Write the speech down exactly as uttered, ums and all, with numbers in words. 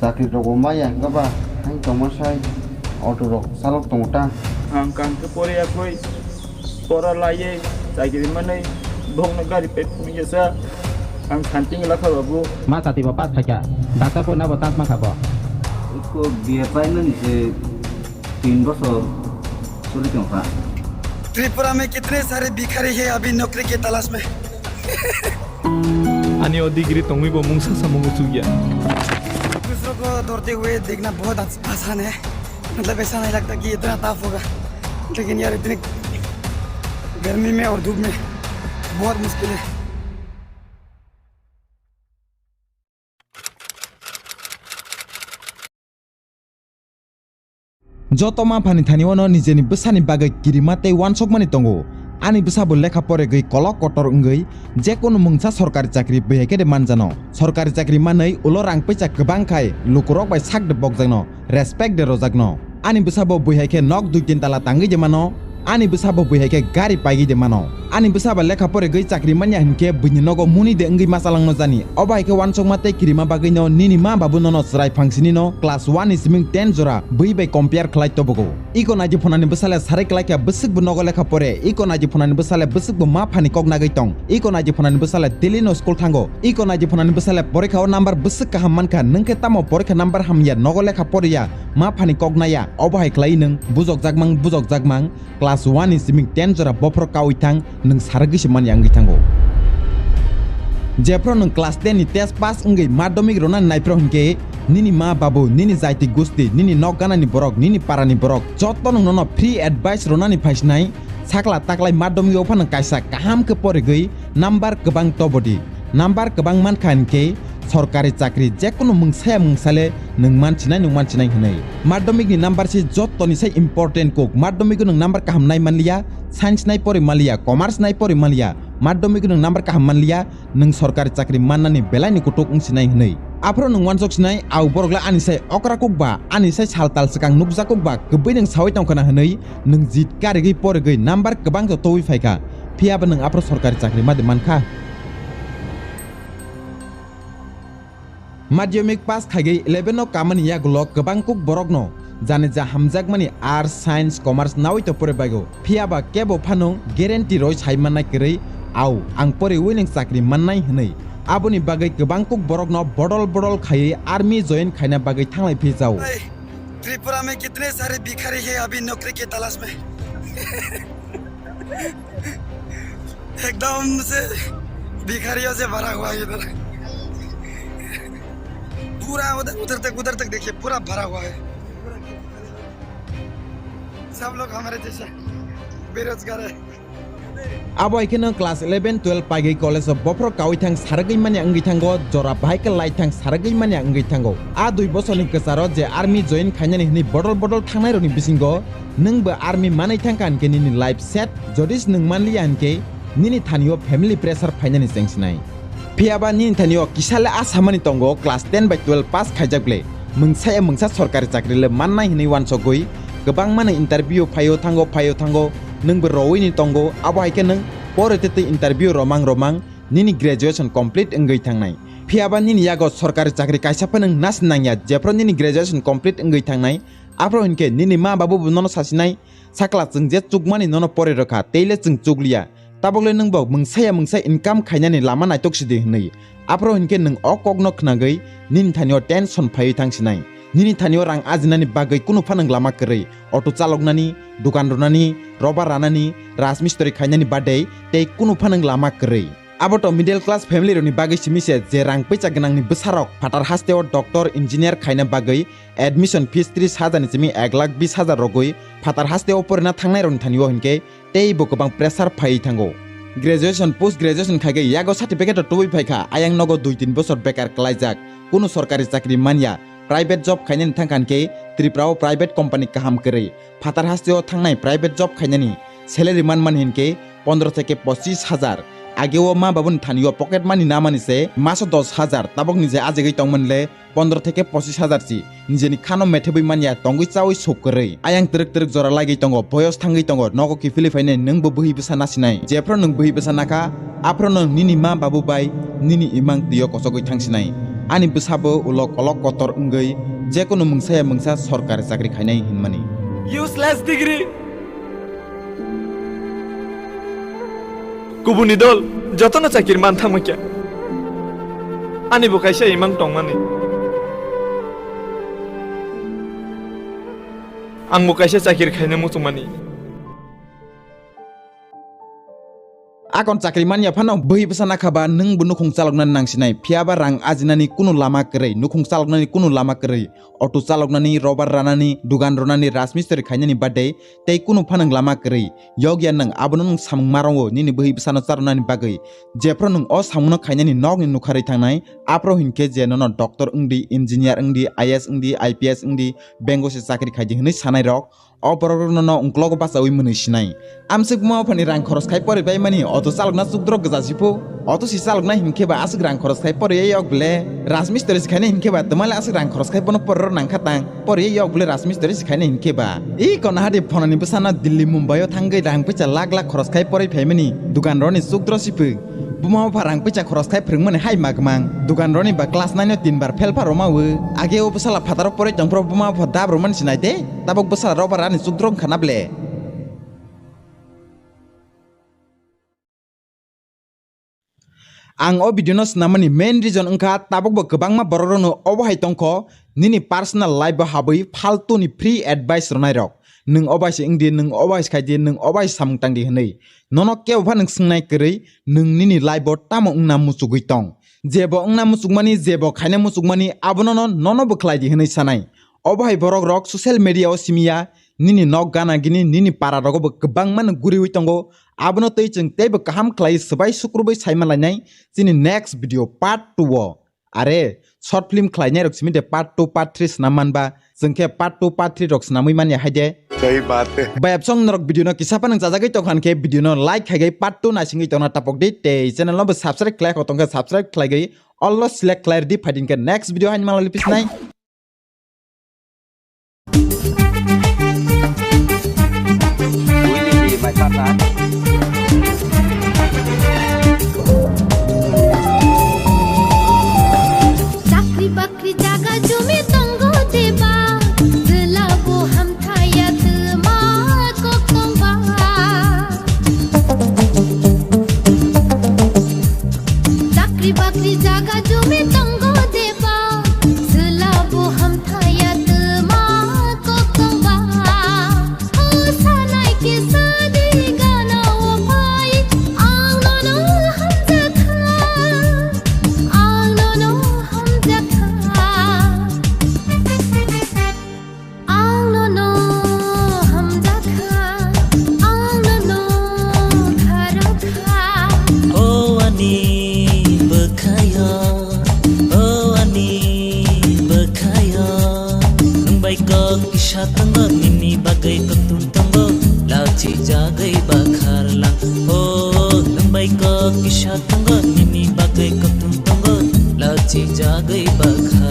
Chakri rok bo maya hwnkha ba, ang tongma sai auto rok chalok tongo ta. Ang kang khe pore yakui, pora laiye, chakri manwi, bokno gari pet phunukya sa, ang santing lakha babu. Ma chati bo pass khaikha, dakta poina bo chance mankha bo. Isko B A paimani se tin bosor suri tongkha. Tripura में कितने सारे भिखारी हैं अभी नौकरी की तलाश में। Ani o degree tongwi bo mungsa samung uchukya. दूसरों को दौड़ते हुए देखना बहुत आस-, आसान है, मतलब ऐसा नहीं लगता कि इतना टफ होगा, लेकिन यार इतनी गर्मी में और धूप में बहुत मुश्किल है। Joto ma phani thani wano nijeni bwsani bagwi kirima tei wansokmani tongo. Ani bwsabo lekha poregwi kolok kotor wngwi jekunu mungsa sorkari chakri bwihai khe de manjano. Sorkari chakri manwi ulo rang puisa kwbang khai lukurok bai sak de bokjakno, respect de rojakno. Ani bwsabo bwihai khe nok dui tin tala tangwi de mano. Ani bwsabo bwihai khe gari paigwi de mano. Ani bwsabo lekha poregwi chakri manya hinkhe buini nogo muni de wngwi machalangno jani. Obo hai khe wansokma tei kirima bagwino nini ma babu nono chwrai phangsini no class one ni siming ten jora bui bai compare khlai tobogo. Iko naidi phonani bwsale sarai klaikha bwswkbo nogo lekha pore. Iko naidi phonani bwsale bwswkbo ma phani kok nagwi tong. Iko naidi phonani bwsale daily no school thango. Iko naidi phonani bwsale porikha o number bwswk kaham mankha. Nwng khe tamo porikha number hamya nogo lekha poriya ma phani kok naya. Obo hai khlai nwng bujokjakmang bujokjakmang. Class one ni siming ten jora bophoro kawi thang, nwng saragwi se manya wngwi thango. Jephro nwng class ten ni test pass wngwi madhyamik rwnani naiphro hinkhe, nini ma babu, nini jaiti gusti, nini nok ganani borok, nini parani borok, joto nwng nono free advice rwnani phaisinai, sakla taklai madhyamik o phano kaisa kaham khe porigwi number kwbang tobodi. Number kwbang mankha hinkhe sorkari chakri jekunu mungsaya mungsale nwng mansinai nwng mansinai hwnwi. Madhyamik ni number se jottoni sai important kuk. Madhyamik o nwng number kaham nai manliya, science nai pori manliya, commerce nai pori manliya. Madhyamik o nwng number kaham manliya, nwng sorkari chakri mannani belai ni kutuk wngsinai hwnwi. Aphuru nwng wansok sinai, au borok le ani sai okra kuk ba, ani sai sal tal swkang nukjak kuk ba, kwbwi nwng sawi tongkhana hwnwi, nwng jit karigwi porigwi number kwbang to tobwi phaikha. Phiyaba nwng aphuru sorkari chakri madi mankha. Madhyamik pass khaigwi eleven o kamani yagulo kwbang kuk borokno jani ja hamjakmani arts, science, commerce nawi to pore baigo. Phiyaba kebo phano guarantee roi sai mannai kwrwi, au, ang poriwi nwng chakri mannai hwnwi. Aboni bagwi kwbang kuk borokno bodol bodol khaiwi army join khaina bagwi thanglai phi jao. Tripura में कितने सारे भिखारी हैं अभी नौकरी की तलाश में। एकदम से भिखारियों से भरा हुआ है इधर। पूरा उधर, उधर तक, उधर तक देखिए, पूरा भरा हुआ है। सब लोग हमारे जैसे बेरोजगार है। Abo hai kheno class eleven twelve paigwi college o bophoro kawi thang saragwi manya wngwi thango, jora bahai khe lai thang saragwi manya wngwi thango. A dui bosorni kwcharo je army join khainani hwnwi bodol bodol thangnai rokni bisingo nwngbo army manwi thangkha hinkhe nini life set, jodi se nwng manliya hinkhe nini thanio family pressure phainani chengsinai. Phiyaba nini thanio kisa le a samani tongo class ten bai twelve pass khaijak ble, mungsaya mungsa sorkari chakri le mannai hwnwi wansogwi kwbangma nwng interview phaio thango phaio thango, nwngbo rowi ni tongo, abo hai khe nwng pore tei tei interview romang romang nini graduation complete wngwi thangnai. Phiyaba nini yago sorkari chakri kaisa phano nwng nasni nangya, jephru nini graduation complete wngwi thangnai, aphuru hinkhe nini ma babu bo nono sasinai, sakla chwng je chukmani nono pore rwkha, tei le chwng chukliya. Tabok le nwng bo mungsaya mungsa income khainani lama naitok sidi hwnwi. Aphuru hinkhe nwng o kokno khnagwi nini thanio tension phaiwi thang sinai. Nini thanio rang ajinani bagwi kunu phano lama kwrwi. Auto chaloknani, dukan rwnani, rubber ranani, rajmistri khainani badei tei kunu phano lama kwrwi. Abo to middle class family rokni bagwi simi se, je rang puisa gwnangni bwsarok phatar hasteo doctor, engineer khaina bagwi admission fees tris hajar ni simi ek lakh bis hajar rogwi phatar hasteo porina thangnai rokni thanio hinkhe tei bo kwbang pressure phaiwi thango. Graduation, post graduation khaigwi yago certificate rok tubui phaikha, ayang nogo dui tin bosor bekar klaijak, kunu sorkari chakri manya, private job khainani thangkha hinkhe Tripura o private company kaham kwrwi, phatar hasteo thangnai private job khainani salary manmani hinkhe pondro theke pochis hajar. Ageo ma babuni thanio pocket money namani se maso dos hajar, tabokni je ajegwi tongmani le pondro theke pochis hajar si. Nijeni khano methebwi manya tongwi chawi suk kwrwi. Ayang twrwk twrwk jora lagwi tongo, boyos thangwi tongo, nogo kiphilwi phainai nwngbo bwhi bwsa nasinai. Jephru nwng bwhi bwsa nakha, aphru nwng nini ma babu bai nini imang twio kochogwi thangsinai. Ani bwsabo ulo kolok kotor wngwi jekunu mungsaya mungsa sorkari chakri khainai hinmani. Useless degree. Kubuni dol jotono chakir man thangma kya? Ani bo kaisa imang tongmani. Ang bo kaisa chakir khaina muchungmani. Akon chakri manya phano bwhi bwsa nakha ba nwng bo nukhung chaloknani nangsinai, phiya ba rang ajinani kunu lama kwrwi, nukhung chaloknani kunu lama kwrwi, auto chaloknani, rubber ranani, dugan ronani, rajmistri khainani bade tei kunu phanang lama kwrwi. Yokya nwng abono nwng samung marongo nini bwhi bwsano charwnani bagwi. Jephru nwng o samungno khainani nokni nukharwi thangnai, aphuru hinkhe je nono doctor wngdi, engineer wngdi, I A S wngdi, I P S wngdi, bengo se chakri khaidi hwnwi sanai rok. O borok rok nono ungklogo bachaui mwnwi sinai. Amswk buma buphani rang khoros khai poribai mani, auto chalokna chukdrok gwja siphu. Auto si chalokna hinkhe ba aswk rang khoros khai poriya yok bwle. Rajmistri si khaina hinkhe ba twmale aswk rang khoros khai bono poriro nangkha tang. Poriya yok bwle rajmistri si khaina hinkhe ba. I konahadi phonani bwsano Delhi Mumbai o thangwi rang puisa lakh lakh khoros khai porwi phaimani. Dugan roni chukdro siphu. Buma bupha rang puisa khoros khai phwrwngmani hai magmang. Dugan roni ba class nine o tin bar fail pha rwma o. Age o bwsala phataro porwi tongphuru buma bupha dab rwmani sinai de. Tabuk bwsala rubber ani chukdrok wngkha na ble? Ang o video no swnamani main reason wngkha, tabuk bo kwbangma borok rokno obo hai tongkho, nini personal life o habwi faltu ni free advice rwnai rok. Nwng obo hai se wngdi, nwng obo hai se khaidi, nwng obo hai se samung tangdi hwnwi. Nono kebo pha nwng swngnai kwrwi, nwng nini life o tamo wngna muchugwi tong. Jebo wngna muchukmani, jebo khaina muchukmani, abono no, nono bo khlai di hwnwi sanai. Obo hai borok rok social media o simiya, nini nok gana gini, nini para rogo bo kwbangma no guriwi tongo. Abono tei chwng teibo kaham khlai swbai sukrubwi saima lainai chini next video part two o. Are, short film khlainai rok simi de part two, part three swnam manba, chwng khe part two, part three rok swnamwi manya hai de. Sahi baat hai. Bayapsong norok video no kisa phanang chajagwi tongkha hinkhe video no like khaigai part two naisingwi tongna tapok di tei channel no bo subscribe khlai kho tongkhe subscribe khlaigwi all no select khlai rwdi phaidi hinkhe next video haini mangla lipisnai. Chakri bakri jaga jumi tongo deba, jwla bo hamthaya twma kok tongba. Chakri bakri jaga jumi tongo deba, jwla bo hamthaya twma kok tongba. O sanai kisa di gana o phai, ang nono hamjakha, ang nono hamjakha. Ang nono hamjakha, ang nono kharokha. O ani bwkhayo, o ani bwkhayo. Nwng bai kok kisa tongo, nini bagwi koktun tongo, lachi jagwi bakharlang. O nwng bai kok kisa tongo, nini bagwi koktun tongo, lachi jagwi bakharlang.